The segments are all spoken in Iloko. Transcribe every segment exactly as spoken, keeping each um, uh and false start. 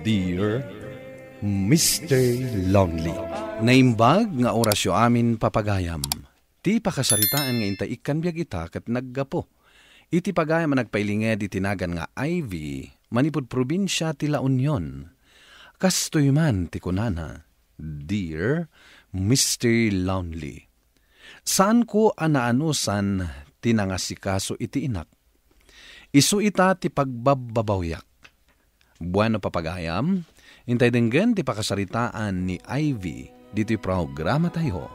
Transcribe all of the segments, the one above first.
Dear Mister Lonely. Naimbag nga orasyo amin, papagayam. Ti pakasaritaan nga inta ikkan biag ita ket naggapu iti pagayam a nagpailinged iti nagan nga Ivy, manipud probinsia ti La Union. Kastoy man ti kunana, "Dear Mister Lonely, saanko a naanusan ti nangasikaso iti inak. Isu ita ti pagbabbabawiak." Bueno, papagayam, intay denggen ti pakasaritaan ni Ivy ditoy programatayo,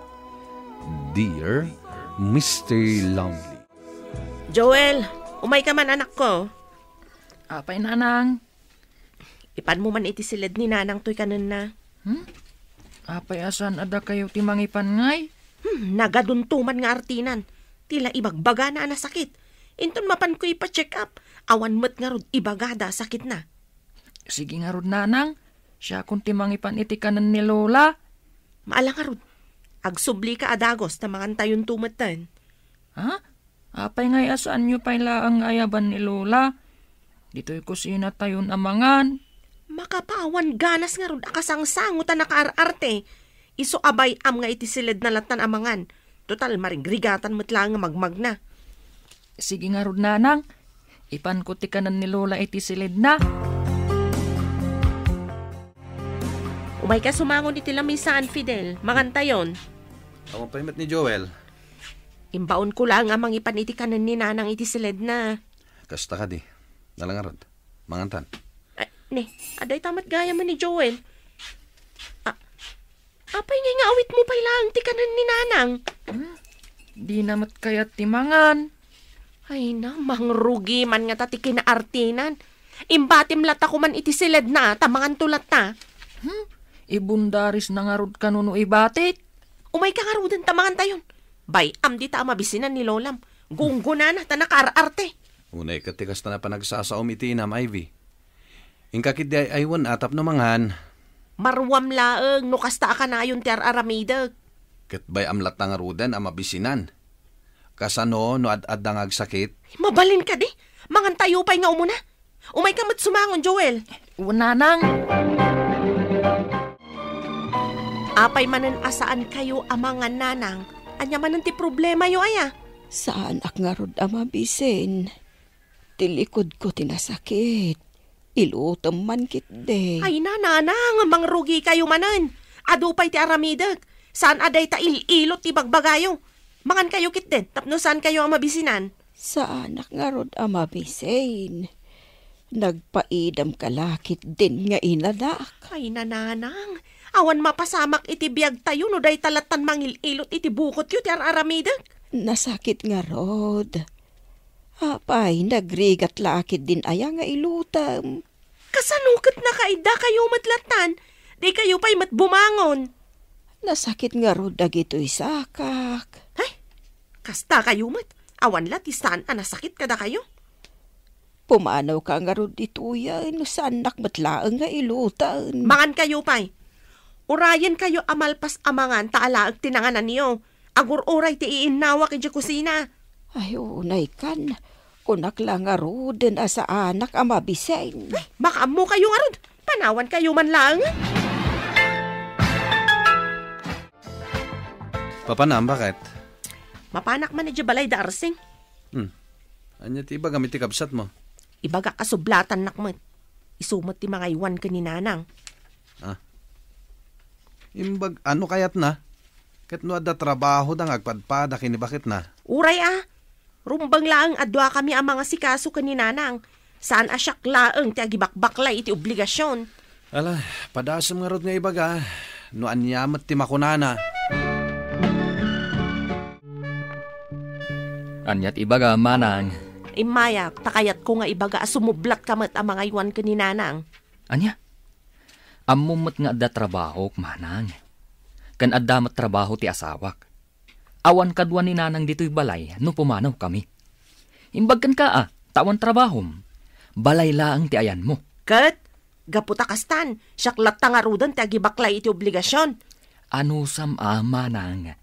Dear Mister Lonely. Joel, umay ka man, anakko. Apay, nanang? Ipanmo man iti siled ni nanang toy kanenna. Hmm? Apay a saan a dakayo ti mangipan ngay? Hmm, nagadunto man nga artinan. Ti la ibagbagana a nasakit. Inton mapanko ipa-check up, awan met ngarud ibagada a sakitna. Sige ngarud, nanang. Siakon ti mangipan iti kanen ni Lola. Maala ngarud. Agsublika a dagus ta mangantayonto metten. Ha? Apay ngay a saanyo pay laeng nga ayaban ni Lola? Ditoy kusinatayon a mangan. Makapawan ganas ngarud a kasangsango ta nakaar-arte. Isu a bay-am nga iti siledna lattan a mangan. Total, marigrigatan met laeng nga magmagna. Sige ngarud, nanang. Ipanko ti kanen ni Lola iti siledna. Umayka sumangon iti lamisaan, Fidel. Mangantayon. Awan pay met ni Joel. Imbaonko laeng a mangipan iti kanen ni nanang iti siledna. Kasta kadi. Nala ngarud. Mangantan. Ay, ne, adda ita met gayam ni Joel. A-, apay ngay nga awitmo pay laeng ti kanen ni nanang? Hmm? Dina met kayat ti mangan. Ay na, mangrugi man ngata ti kinaartinan. Imbatim latta koman iti siledna, ta manganto latta. Hmm? Ibundarisna ngarud kano no ibatik? Umayka ngaruden ta mangantayon. Bay-am dita a mabisinan ni Lolam. Gunggonana ta nakaar-arte. Unay ket ti kasta a panagsasaom iti inam, Ivy. Inka ketdi ay-aywan a tapno mangan. Maruam laeng no kasta a kanayon ti ar-aramidek. Ket bay-am latta ngaruden a mabisinan. Kasano no ad-adda nga agsakit? Mabalin kadi? Mangantayo pay nga umuna. Umayka met sumangon, Joel. Wen, nanang. Apay manen a saankayo a mangan, nanang? Ania manen ti problemayo, aya? Saanak ngarud a mabisin. Ti likodko ti nasakit. Ilutem man ketdi. Ay, nanang, mangrugikayo manen. Adu pay ti aramidek. Saan a dayta il-ilot ti bagbagayo. Mangankayo ketdin, tapno saankayo a mabisinan. Saanak ngarud a mabisin. Nagpaidamka la ketdin nga inanak. Ay, nanang, awan mapasamak iti biagtayo no dayta lattan mangil-ilot iti bukotyo ti ar-aramidek. Nasakit ngarud. Apay, nagrigat la ketdin aya nga ilutem? Kasano ket nakaidakayo met lattan? Dikayo pay met bumangon. Nasakit ngarud dagitoy sakak. Ay, kasta kayo met. Awan la ti saan a nasakit kadakayo. Pumanawka ngarud ditoyen no saannak met laeng nga ilutem. Mangankayo pay. Urayenkayo a malpas a mangan ta alaek ti nangananyo. Agur-uray ti iinnawak idiay kusina. Ay, unay kan. Kunak la ngaruden a saanak a mabisin. Ay, makaammokayo ngarud. Panawankayo man laeng. Papanam, baket? Mapanak man idiay balay da Arsing. Hmm. Ania ti ibagam iti kabsatmo? Ibagak a sublatannak met. Isu met ti mangaywan ken ni Nanang. Ah. Imbag, ano kayatna? Ket no adda trabahoda nga agpadpada ken ni baketna? Uray a. Rumbeng laeng a duakami a mangasikaso ken ni Nanang. Saan a siak laeng ti agibakbaklay iti obligasion. Ala, padasem ngarud nga ibaga, no ania met ti makunana. Ania ti ibaga, Manang? Immayak, ta kayatko nga ibaga a sumublatka met a mangaywan ken ni Nanang. Ania? Ammom met nga adda trabahok, Manang. Ken adda met trabaho ti asawak. Awan kadua ni Nanang ditoy balay no pumanawkami. Imbag kenka a, ta awan trabahom. Balay laeng ti ayanmo. Ket, gapu ta kastan, siak latta ngaruden ti agibaklay iti obligasion. Anusam a, Manang.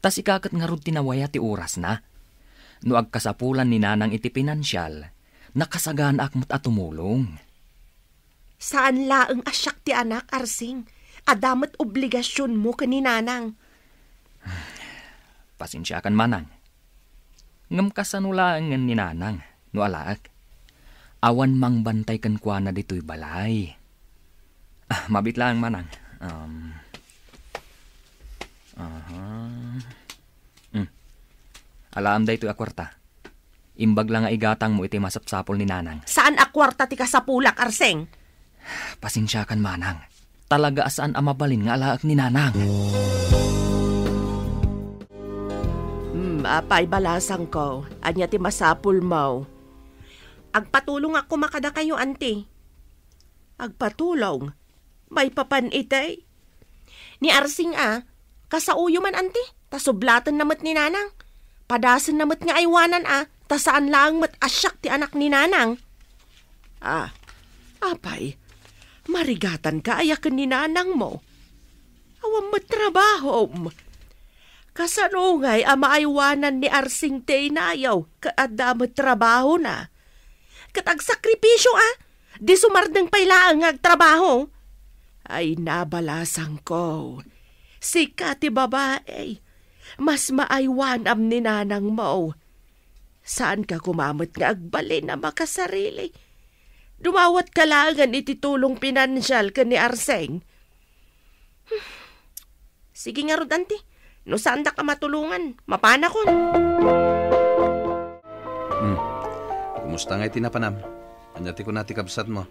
Ta sika ket ngarud ti nawaya ti orasna. No agkasapulan ni Nanang iti pinansial, nakasaganaak met a tumulong. Saan laeng a siak ti anak, Arsing. Adda met obligasionmo ken ni Nanang. Pasensiakan, Manang. Ngem kasano laengen ni Nanang no alaek? Awan mangbantay kenkuana ditoy balay. Ah, mabiit laeng, Manang. Um, aha. Hmm. Alaem daytoy a kuarta. Imbag la nga igatangmo iti masapsapul ni Nanang. Saan a kuarta ti kasapulak, Arsing? Pasensiakan, Manang. Talaga a saan a mabalin nga alaek ni Nanang. Hmm, apay, balasangko. Ania ti masapulmo? Agpatulongak koma kadakayo, Auntie. Agpatulong? Maipapan itay? Ni Arsing a, kasaoyo man, Auntie, ta sublatenna met ni Nanang. Padasenna met nga aywanan a, ta saan laeng met a siak ti anak ni Nanang. Ah, apay, marigatanka aya ken ni Nanangmo? Awan met trabahom. Kasano ngay a maaywanan ni Arsing ti inayo ket adda met trabahona? Ket agsakripisio a, di sumardeng pay laeng nga agtrabaho. Ay, nabalasangko. Sika ti babae. Mas maaywanam ni Nanangmo. Saanka koma met nga agbalin a makasarili. Dumawatka laengen iti tulong pinansial ken ni Arsing. Sige ngarud, Auntie. No saandak a matulongan, mapanakon. Hmm. Kumusta ngay ti napanam? Ania ti kuna ti kabsatmo?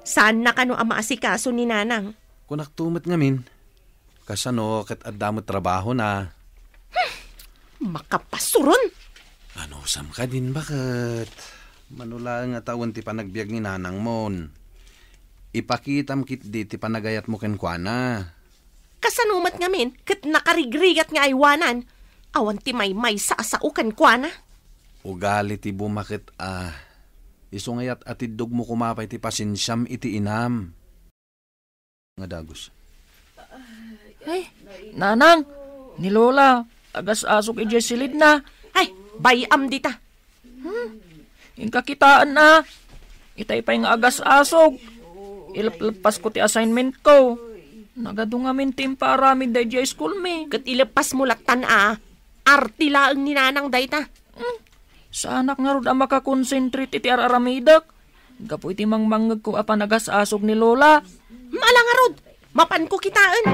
Saanna kano a maasikaso ni Nanang? Kunakto met ngamin. Kasano ket adda met trabahona? Makapasuron! Anusam kadin, baket? Mano laeng a tawen ti panagbiag ni Nanangmon. Ipakitam ketdi ti panagayatmo kenkuana. Kasano met ngamin ket nakarigrigat nga aywanan? Awan ti maymaysa a sao kenkuana. Ugali ti bumaket a. Isu nga yat-, atiddogmo koma pay ti pasensiam iti inam. Nga dagus. Ay, Nanang, ni Lola, agas-asog idiay silidna. Ay, bay-am dita. Hmm? Inka kitaenna. Itay pay nga agas-asog. Ilepleppasko ti assignment ko. Nagadu ngamin ti impaaramid daydiay school mi. Ket ileppasmo lattan a. Arti laeng ni Nanang dayta. Hmm? Saanak ngarud a makakonsentrate iti ar-aramidek gapu iti mangmangngegko a panagas-asog ni Lola. Ala ngarud, mapanko kitaen.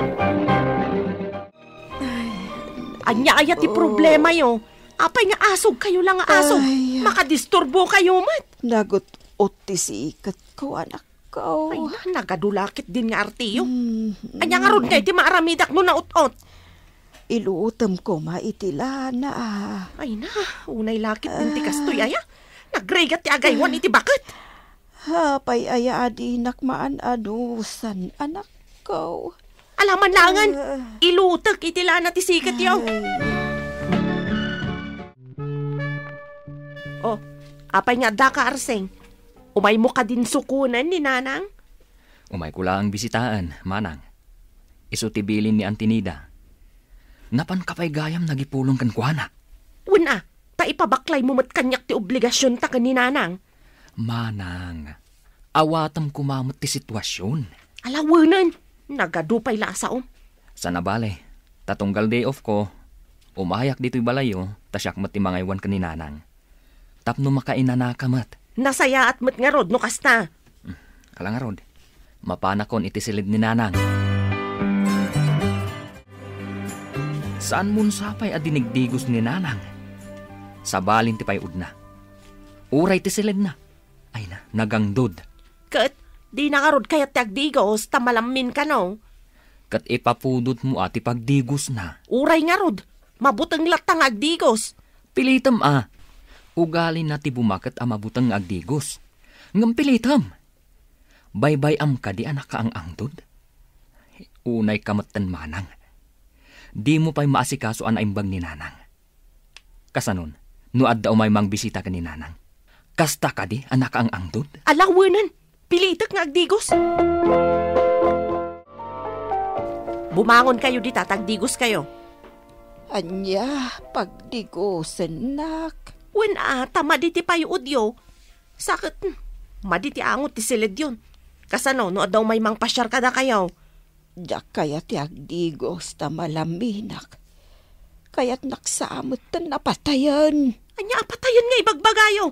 Ania aya ti problemayo? Apay nga asog kayo lang nga asog? Ay. Makadisturbo kayo met. Nagut-ot ti siket ko, anak. Ko. Ay na, nagadu la ketdin nga artiyo. Mm. Ania ngarud nga iti maaramidak no naut-ot? Ilutem koma iti lana. Ay na, unay la ketdin ti kastoy aya. Nagrigat ti agaywan iti baket. Apay aya a dinak maan-anusan, anak ko. Alaman laengen, Ah. ilutek iti lana ti siketyo. Ay. Oh, apay nga addaka, Arsing? Umaymo kadin sukonen ni Nanang? Umayko laeng bisitaen, Manang. Isu ti bilin ni Auntie Nida. Napanka pay gayam nagipulong kenkuana. Wen a, ta ipabaklaymo met kaniak ti obligasionta ken ni Nanang. Manang, awatem koma met ti situasion. Ala wenen, nagadu pay la a saom. Saan a bale, ta tunggal day off ko, umayak ditoy balayyo, ta siak met ti mangaywan ken ni Nanang. Tapno makainanaka met. Nasayaat met ngarud no kasta. Hmm, ala ngarud. Mapanakon iti silid ni Nanang. Saanmon sapay a dinigdigos ni Nanang. Sabalin ti pay-udna. Uray ti silidna. Ay na, nagangdod. Ket, dina ngarud kayat ti agdigos, ta malammin kano. Ket ipapudotmo a ti pagdigosna. Uray ngarud, mabuteng latta nga agdigos. Pilitem a. Ugalina ti bumaket a mabuteng nga agdigos. Ngem pilitem. Baybay-am kadi a nakaang-angdod? Unayka metten, Manang. Dimo pay maasikaso a naimbag ni Nanang. Kasanon, no adda umay mangbisita ken ni Nanang? Kasta kadi a nakaang-angdod? Ala wenen, pilitek nga agdigos. Bumangon kayo dita, ta agdigos kayo. Ania, pagdigosennak? Wen a, ta madi ti pay-udyo. Sa ket, hmm, madi ti angot ti silidyon. Kasano no adda umay mangpasiar kadakayo? Diak kayat ti agdigos ta malaminak. Kayatnak sa metten a patayen. Ania a patayen nga ibagbagayo?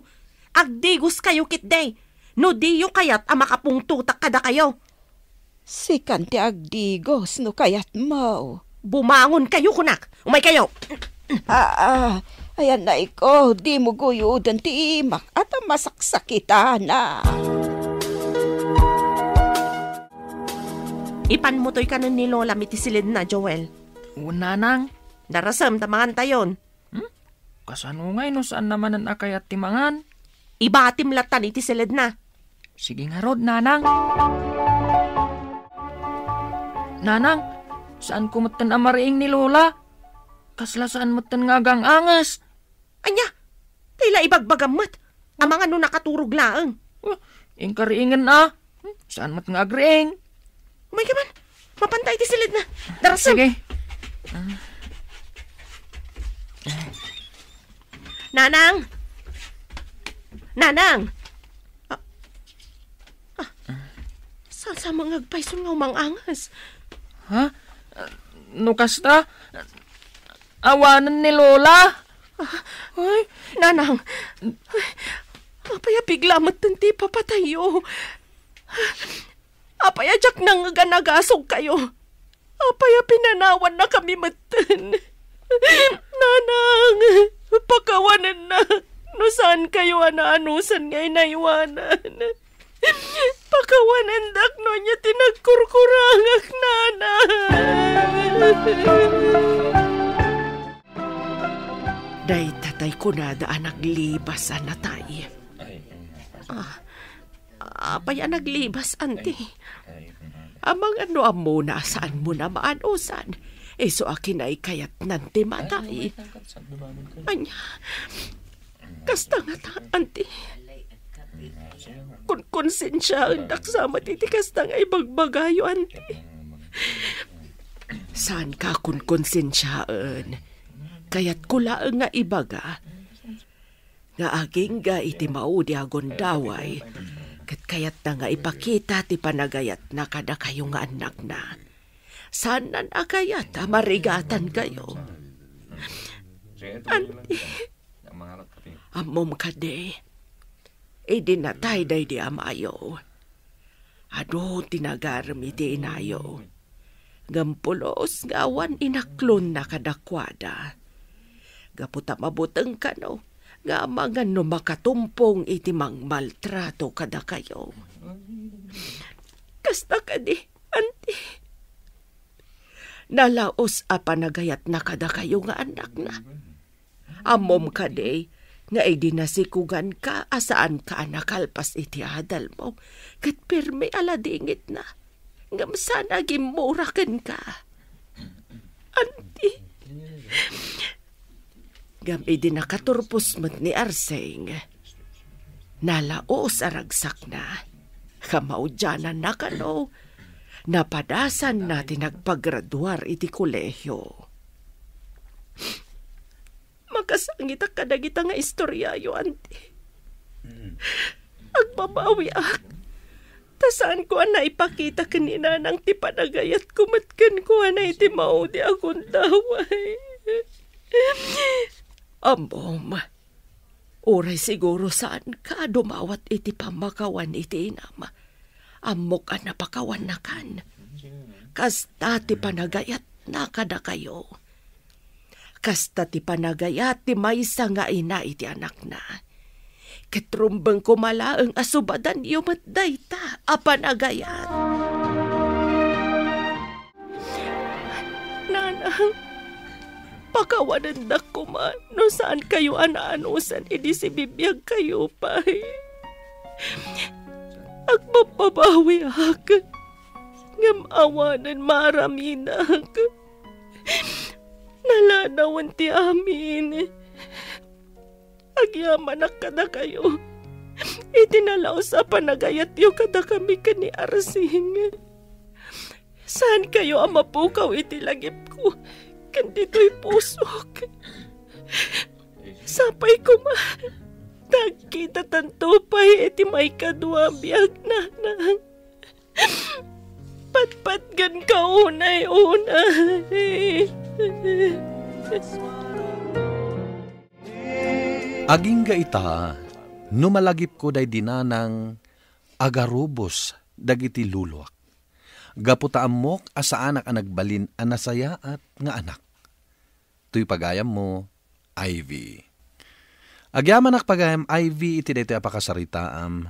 Agdigoskayo ketdi. No diyo kayat a makapungtotak kadakayo. Sikan ti agdigos no kayatmo. Bumangonkayo, kunak. Umaykayo. Aa, ayan na iko, dimo guyoden ti imak a ta masaksakitanak. Ipanmo toy kanen ni Lolam iti siledna, Joel. Wen, nanang. Darasem ta mangantayon. Hmm? Kasano ngay no saan na manen a kayat ti mangan? Ibatim lattan iti siledna. Sige ngarud, nanang. Nanang, saanko metten a mariing ni Lola. Kasla saan metten nga agang-anges. Ania? Tay la ibagbagam met. Amangan no nakaturog laeng. Oh, inkariingen a. Hmm, saan met nga agriing? Umayka man. Mapanta iti siledna. Darasem. Sige. Nanang! Nanang! Ah, ah, saan sa mga agpayso nga umang-anges? Ha? No kasta, awanen ni Lola. Ah, ay, Nanang, ay, apay a bigla met ti papatayyo? Apay a diak nangngeg a nagasogkayo? Apay a pinanawannakami metten? Nanang, pakawanennak no saankayo a naanusan nga inaywanan. Pakawanendak no ania ti nagkurkurangak, Nanang. Dayta tay kunada a naglibas a natay. Ah, apay a naglibas, anti? Amangan no ammona a saanmon a maanusan, isu a kinaykayatnan ti matay. Ania? Kasta ngata, anti? Kunkonsensiaendak sa met iti kasta nga ibagbagayo, anti. Saanka a kunkonsensiaen. Kayatko laeng nga ibaga nga agingga iti maudi a gundaway, ket kayatna nga ipakita ti panagayatna kadakayo nga annakna. Saannan a kayat a marigatankayo. Anti, ammom kadi, idi natay daydi amayo, adu ti nagarem iti inayo. Ngem pulos nga awan inaklonna kadakuada. Gapu ta mabuteng kano nga amangan no makatumpong iti mangmaltrato kadakayo. Kasta kadi, anti? Nalaus a panagayatna kadakayo nga annakna. Ammom kadi nga idi nasikuganka a saanka a nakalpas iti adalmo, ket permi a ladingitna, ngem saan a gimmura kenka. Anti? Ngem idi nakaturpos met ni Arsing, nalaus a ragsakna. Kamaudiananna kano, napadasanna ti nagpagraduar iti kolehio. Makasangitak kadagita nga istoriayo, anti. Mm. Agbabawiak. Ta saanko a naipakita ken ni Nanang ti panagayatko met kenkuana iti maudi a gundaway. Ammom, uray siguro saanka a dumawat iti pammakawan iti inam. Ammok a napakawannakan. Kasta ti panagayatna kadakayo. Kasta ti panagayat ti maysa nga ina iti anakna. Ket rumbeng koma laeng a subadanyo met dayta a panagayat. Nanang, pakawanendak koma no saankayo a naanusan idi sibibiagkayo pay. Agbabbabawiak, ngem awanen maaramidak. Nalanawen ti amin. Agyamanak kadakayo iti nalaus a panagayatyo kadakami ken ni Arsing. Saankayo a mapukaw iti lagipko ken ditoy pusok. Sapay koma ta agkitatanto pay iti maikadua a biag, Nanang. Patpatgan ka unay-unay. Agingga ita, no malagipko daydi nanang, agarubos dagiti luluak. Gapu ta ammok a saanak a nagbalin a nasayaat nga anak. Toy pagayammo, Ivy. Agyamanak pagayam, Ivy, iti daytoy a pakasaritaam.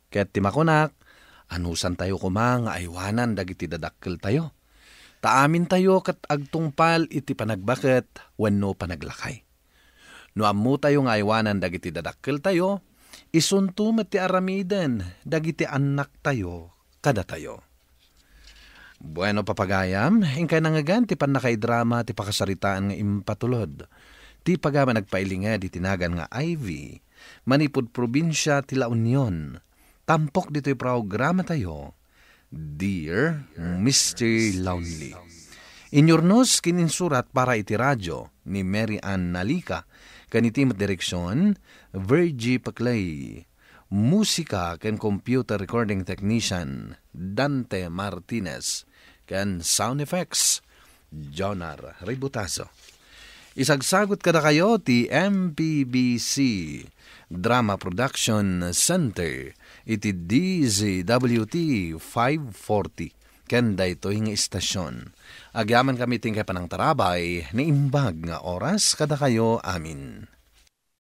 Ket ti makunak, anusantayo koma nga aywanan dagiti dadakkeltayo. Ta amintayo ket agtungpal iti panagbaket wenno panaglakay. No ammotayo nga aywanan dagiti dadakkeltayo, isunto met ti aramiden dagiti annaktayo kadatayo. Bueno, papagayam, inkay nangngegan ti pannakaidrama ti pakasaritaan nga impatulod. Ti pagayam a nagpailinged iti nagan nga Ivy, manipud probinsia ti La Union. Tampok ditoy programatayo, Dear Mister Lonely. Inyurnos ken insurat para iti radyo ni Mary Ann Nalica, ken iti met direksion, Virgie Paclay. Musika ken computer recording technician, Dante Martinez, ken sound effects, Jonar Ributazo. Isagsagut kadakayo ti M P B C Drama Production Center iti D Z W T five forty ken daytoy nga istasion. Agyamankami ti inkay panangtarabay, naimbag nga oras kadakayo amin.